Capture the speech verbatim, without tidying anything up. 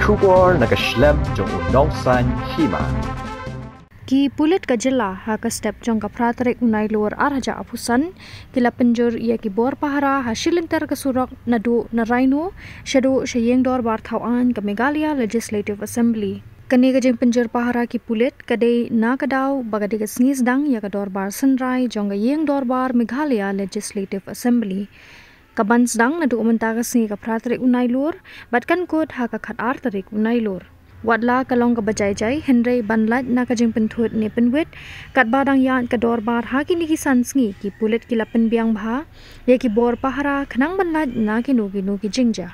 Khubor na ka shlem jong u nongsan hima. Ki pulit ka jylla ha ka step jong ka phra tarik u Nailur ar hajar arphew san ki la pynjur ïa ki bor pahara ha shilynter ka surok naduh na Rhino shaduh sha ïing dorbar thaw aiñ ka Meghalaya Legislative Assembly. Kane ka jingpynjur pahara ki pulit ka dei na ka daw ba ka dei ka sngi sdang ïa ka dorbar synrai jong ka ïing dorbar Meghalaya Legislative Assembly. Ka ban sdang naduh mynta ka sngi ka phra tarik u Nailur bad kan kut ha ka khat ar tarik u Nailur. Wat la ka long kaba jai jai hynrei ban lait na ka jingpynthut ne pynwit katba dang ïaid ka dorbar ha kine ki san sngi, ki pulit ki la pynbiang bha ïa ki bor pahara khnang ban lait na kino kino ki jingjia.